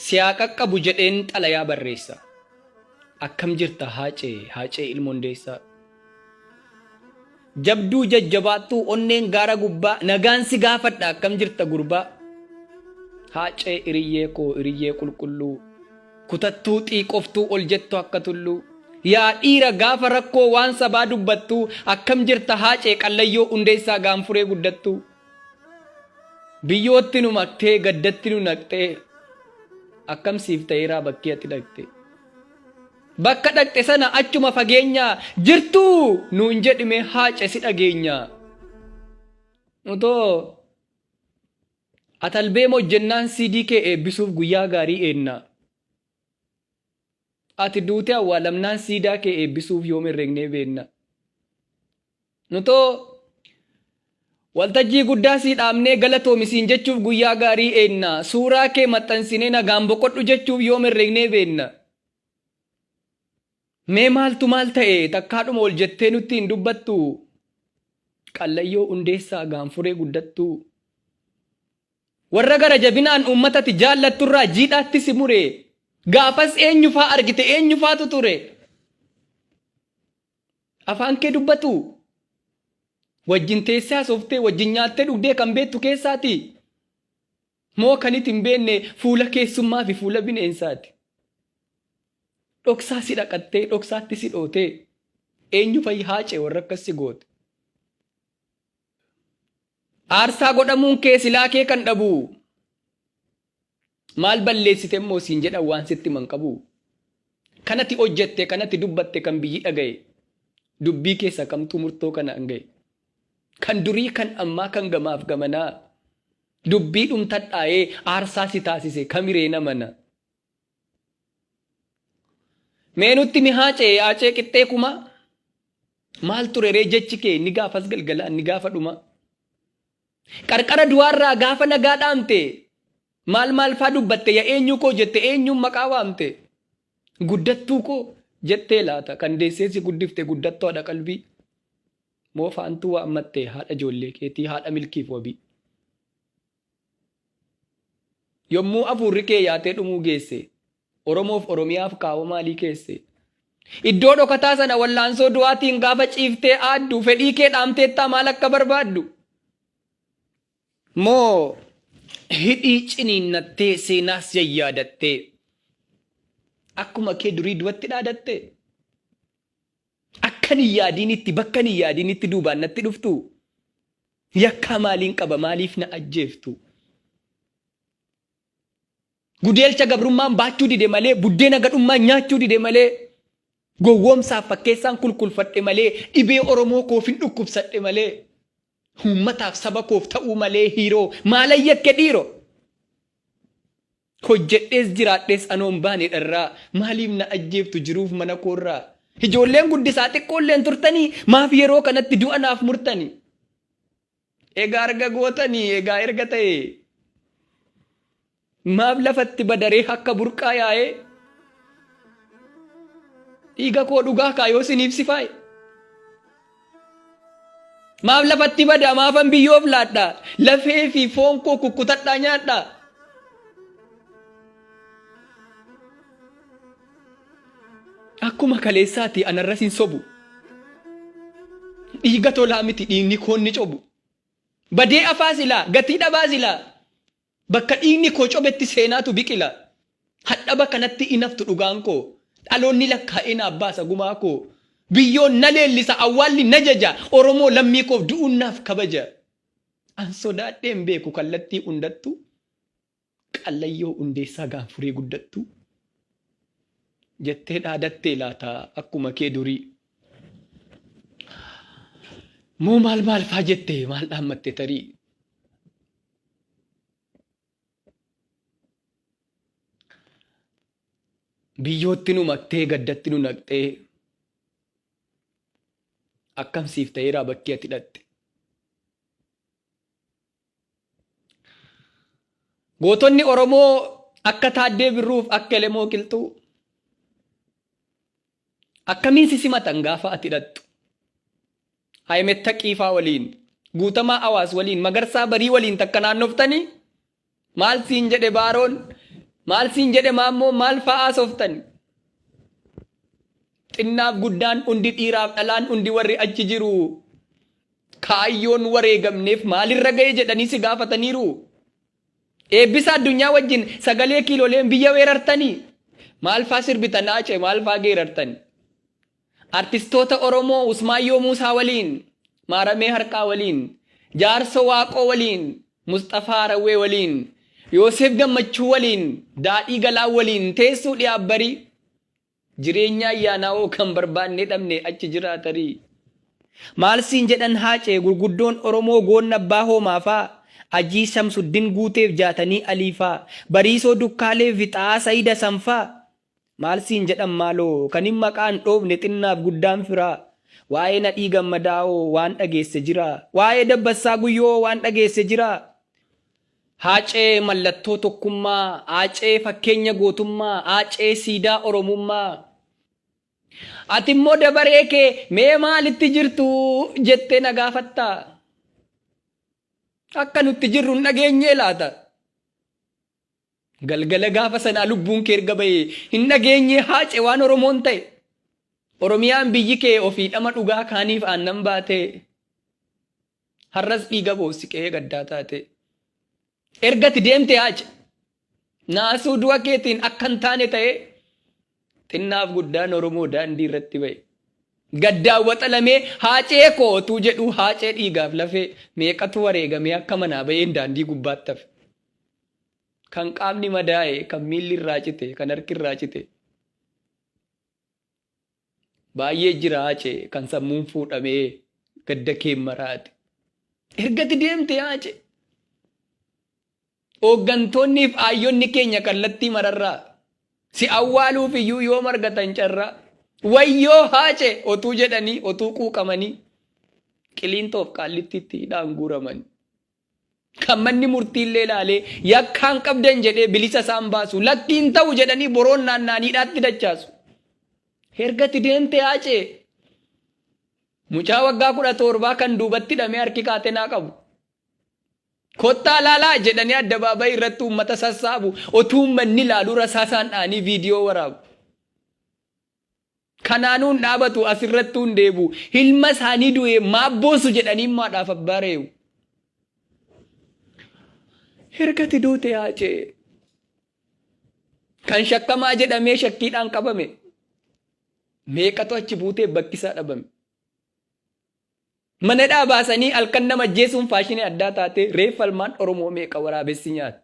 Si haa qaqqabu jedheen xalayaa barreessa. Akkam jirta Haacee, Haacee ilma Hundeessaa. Jabduu jajjabaattuu onneen gaara gubbaa nagaan si gaafadha akkam jirta gurbaa. Haacee iriyyee koo iriyyee qulqulluu kutattuu xiiqoftuu ol jettu akka tulluu. Yaa dhiira gaafa rakkoo waan sabaa dubbattuu akkam jirta Haacee qallayyoo Hundeessaa gaanfuree guddattuu. Biyyootti nu maktee gaddatti nu naqxee akkam siif ta'eeraa bakkii ati dhaqxe. Bakka dhaqxe sana achuma fageenyaa jirtuu nuun jedhimee Haace si dhageenya. Utoo atalbeem hojjennaan CD kee eebbisuuf guyyaa gaarii eenna. Ati duutee awwaalamnaan siidaa kee eebbisuuf yoom herregnee beenna. Nutoo waltajjii guddaa sii dhaabnee galatoomi siin jechuuf guyyaa gaarii eenna. Suuraa kee maxxansinee nagaan boqodhu jechuuf yoom herregnee beenna. Mee maaltu maal ta'e takkaadhuma ol jettee nutti hin dubbattu. Qallayyoo Hundeessaa gaanfuree guddattuu. Warra gara jabinaan uummata ati jaallatturraa jiidhaatti si mure. Gaafas eenyufaa argite eenyufaatu ture? Afaan kee dubbatu? Wajjin teessee haasoftee wajjin nyaattee dhugdee kan beektu keessaati? Moo kan iti hin beekne fuula keessummaa fi fuula bineensaati? Dhoksaa si dhaqattee dhoksaatti si dhootee eenyu fa'i haacee warra akkas si goote? Aarsaa godhamuun kee silaa kee kan dhabu. Maal balleessite immoo siin jedhan waan sitti himan qabu. Kanati hojjette kanati dubbatte kan biyyi dhaga'e. Dubbii keessa kamtuu murtoo kanaan ga'e. Kan durii kan ammaa kan gamaaf gamanaa. Dubbii dhumtadhaa'ee aarsaa si taasise kamiree namana. Mee nutti mi haacee haacee qixxee kumaa. Maal ture ree jechi kee inni gaafas galgalaa inni gaafa dhumaa. Qarqara du'aarraa gaafa nagaa dhaamte maal maal faa dubbatte ya eenyuu koo jette eenyuun maqaa waamte. Guddattuu koo jettee laata kan deessee si guddifte guddattuu haadha qalbii. Moo faantuu waammatte haadha ijoollee keetii haadha milkiif wabii. Yommuu afuurri kee yaatee dhumuu geesse, Oromoof Oromiyaaf kaawoo maalii keesse? Iddoo dhokataa sana wallaansoo du'aatiin gaafa ciiftee aaddu, fedhii kee dhaamteettaa maal akka barbaaddu? Moo hidhii ciniinnattee seenaas yayyaadattee akkuma kee durii du'atti dhaadattee? Akkan hin yaadiinitti bakkan hin yaadiinitti duubaan natti dhuftuu? Yakkaa maaliin qaba maaliif na ajjeeftu? Gudeelcha gabrummaan baachuu dide malee buddeena gadhummaan nyaachuu dide malee gowwoomsaaf fakkeessaan kulkulfadhe malee dhibee Oromoo koofin dhukkubsadhe malee uummataaf saba koof ta'uu malee hiiroo maalan yakke dhiiroo? Hojjedhees jiraadhees anoo hin baane dharraa maaliif na ajjeeftu jiruuf mana koorraa? Ijoolleen guddisaa xiqqoolleen turtanii maaf yeroo kanatti du'a naaf murtanii? Egaa erga gootanii egaa erga ta'e maaf lafatti badaree akka burqaa yaa'ee dhiiga koo dhugaa kaa yoo siniif sifaa'e? Maaf lafatti bada maafan biyyoof laadha lafee fi foon koo kukkutadhaa nyaadha. Akkuma kaleessaati anarras hin sobu. Dhiiga tolaa miti dhiigni koon ni cobu. Badee afaa silaa gatii dhabaa silaa. Bakka dhiigni koo cobetti seenaatu biqila. Hadhaba kanatti in haftu dhugaan koo. Dhaloonni lakkaa'ee naaf baasa gumaa koo. Biyyoon na leellisa awwaalli na jaja. Oromoo lammii koof du'uun naaf kabaja. An sodaadhee hin beeku kallattii hundattuu. Qallayyoo Hundeessaa Gaanfuree guddattuu. Jettee dhaadattee laata akkuma kee durii. Moo maal maal faa jette maal dhaammatte tarii. Biyyootti nu maktee gaddatti nu naqxee akkam siif ta'eeraa bakkee ati dhaqxe. Gootonni Oromoo akka Taaddee Birruuf akka Elemoo Qilxuu akkamiin si simatan gaafa ati dhaqxu? Hayimet Taqiifaa waliin, Guutamaa Awaas waliin, Magarsaa Barii waliin takka naannoftanii maal siin jedhe Baaroon? Maal siin jedhe maammoo maal fa'aa haasoftan? Xinnaaf guddaan hundi dhiiraaf dhalaan hundi warri achi jiru kaayyoon wareegamneef maalirra ga'e jedhanii si gaafataniiru. Eebbisa addunyaa wajjin sagalee kiiloleen biyya weerartanii maal faa sirbitan Haacee maal faa geerartan? Artistoota Oromoo Usmaayyoo Muusaa waliin, Maaramee Harqaa waliin, Jaarsoo Waaqoo waliin, Musxafaa Harawwee waliin, Yooseef Gammachuu waliin, Daadhii Galaan waliin teessuu dhiyaabbarii. Jireenya ayyaanaa hoo kan barbaannee dhabne achi jiraa tarii. Maal siin jedhan Haacee gurguddoon Oromoo goonna abbaa hoomaa faa, Ajii Shamsuddin Guuteef Jaatanii Alii faa, Bariisoo Dukkaalee fi Xaa'aa Sayid Hasan faa. Maal siin jedhan maaloo kanin maqaa hin dhoofne xinnaaf guddaan firaa. Waa'ee Nadhii Gammadaa hoo waan dhageesse jiraa? Waa'ee Dabbassaa Guyyoo hoo waan dhageesse jiraa? Haacee mallattoo tokkummaa, Haacee fakkeenya gootummaa, Haacee siidaa Oromummaa. Ati immoo dabaree kee mee maalitti jirtu jettee na gaafattaa? Akka nutti jirru hin dhageenyee laata? Galgala gaafa sanaa lubbuun kee erga bahee hin dhageenyee Haace waan Oromoon ta'e. Oromiyaan biyyi kee ofii dhama dhugaa kaaniif aannan baatee. Har'as dhiiga boossi qe'ee gaddaa taate. Erga ati deemte Haace. Naasuu du'a keetiin akka hin taane ta'ee xinnaaf guddaan Oromoo daandii irratti ba'e. Gaddaan waxalamee Haacee koo otuu jedhuu Haacee dhiigaaf lafee meeqatu wareegamee akka manaa ba'een daandii gubbaatti hafe. Kan qaamni madaa'e, kan miilli irraa cite, kan harki irraa cite. Baay'ee jira Haacee kan sammuun fuudhamee gadda keen maraate. Ergati deemte Haacee. Hooggantoonni fi aayyonni keenya kallattii mararraa si awwaaluuf iyyuu yoom argatan carraa. Wayyoo Haacee otuu jedhanii otuu quuqamanii Qiliinxoof Qaallittiitti hidhaan guuramani. Kan manni murtiillee ilaalee yakkaan qabdan jedhee bilisa isaan baasu lakkii hin ta'u jedhanii boroon naanna'anii hidhaatti dachaasu. Ergati deemte Haacee. Mucaa waggaa 17 kan duubatti hidhamee harki kaatenaa qabu. Kottaa laalaa jedhanii addabaabayii irratti uummata sassaabu otuu uummanni ilaaluu rasaasaan dha'anii viidiyoo waraabu. Kanaanuu hin dhaabatu asirrattuu hin deebi'u. Ilma isaanii du'e maaf boossu jedhanii immoo haadhaaf abbaa reebu. Ergati duute Haacee. Kan shakkamaa jedhamee shakkiidhaan qabame. Meeqatu achi buutee bakki isaa dhabame. Manadhaa baasanii halkan nama ajjeesuun faashinii addaa taatee reeffa ilmaan Oromoo meeqa waraabessi nyaate.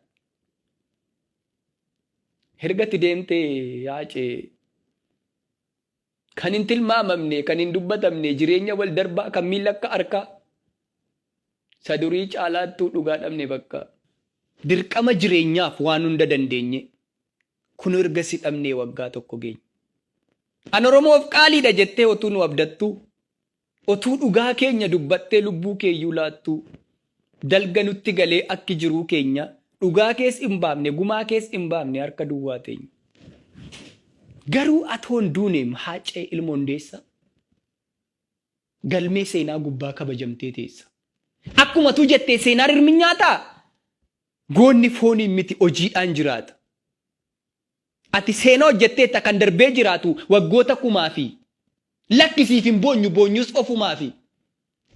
Ergatti deemtee Haacee kan hin tilmaamamne kan hin dubbatamne jireenya wal darbaa kan miila akka harkaa isa durii caalaattuu dhugaa dhabne bakka. Dirqama jireenyaaf waan hunda dandeenye kun erga si dhabnee waggaa tokko geenye. An Oromoof qaaliidha jettee otuu nu abdattuu Otuu dhugaa keenya dubbattee lubbuu keeyyuu laattuu Dalga nutti galee akki jiruu keenya Dhugaa kees hin baafne gumaa kees hin baafne harka duwwaa teenya Garuu atoo hin duuneem Haacee ilma Hundeessaa Galmee seenaa gubbaa kabajamtee teessa Akkuma atuu jettee seenaa rirmi nyaataa Goonni fooniin miti hojiidhaan jiraata Ati seenaa hojjetteetta kan darbee jiraatu waggoota kumaafi. Lakki siif hin boonyu boonyus ofumaafi.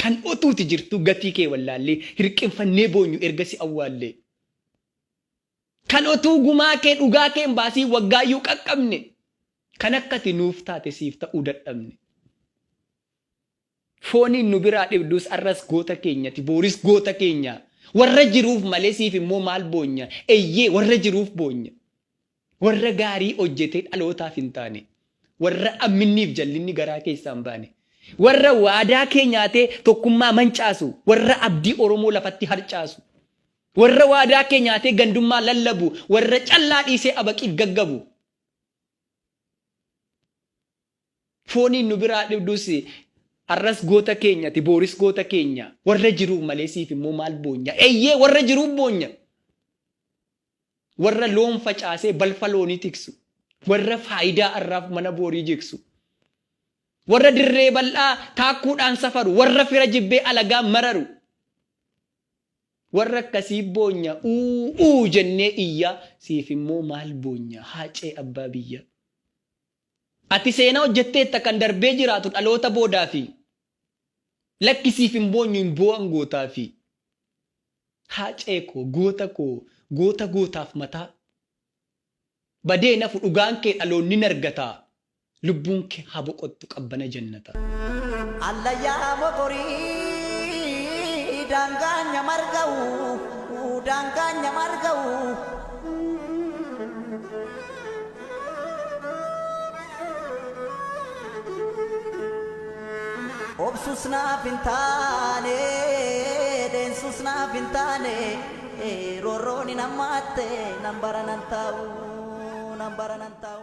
Kan otuuti jirtuu gatii kee wallaallee hirqinfannee boonyu erga si awwaallee. Kan otuu gumaa kee dhugaa kee hin baasiin waggaayyuu qaqqabne. Kan akka ati nuuf taate siif ta'uu dadhabne. Fooniin nu biraa dhibdus arras goota keenyati booris goota keenya. Warra jiruuf malee siif immoo maal boonya? Eyyee warra jiruuf boonya. Warra gaarii hojjetee dhalootaaf hin taane. Warra amminniif jallinni garaa keessaa hin baane. Warra waadaa kee nyaatee tokkummaa mancaasu. Warra abdii Oromoo lafatti harcaasu. Warra waadaa kee nyaatee gandummaa lallabu. Warra callaa dhiisee abaqiif gaggabu. Fooniin nu biraa dhibdus har'as goota keenya ati booris goota keenya warra jiruuf malee siif immoo maal boonya eyyee warra jiruuf boonya warra loon facaasee balfa loonii tiksu warra faayidaa har'aaf mana boorii jigsu warra dirree bal'aa taakkuudhaan safaru warra fira jibbee alagaa mararu. Warra akkasii boonya uu uu jennee iyyaa siif immoo maal boonya Haacee abbaa biyyaa. Ati seenaa hojjetteetta kan darbee jiraatu dhaloota boodaafi. Lakki siif hin boonyu hin boo'an gootaafi. Haacee koo goota koo goota gootaaf mataa. Badee hin hafu dhugaan kee dhaloonni hin argataa. Lubbuun kee haa boqottu qabbana jannataa. Allayyaa mogorii daangaan nyamarga'u daangaan nyamarga'u. Obsus naaf hin taane deensus naaf hin taane roorroon hin hammaatte nan bara nan taa'u nan bara nan taa'u.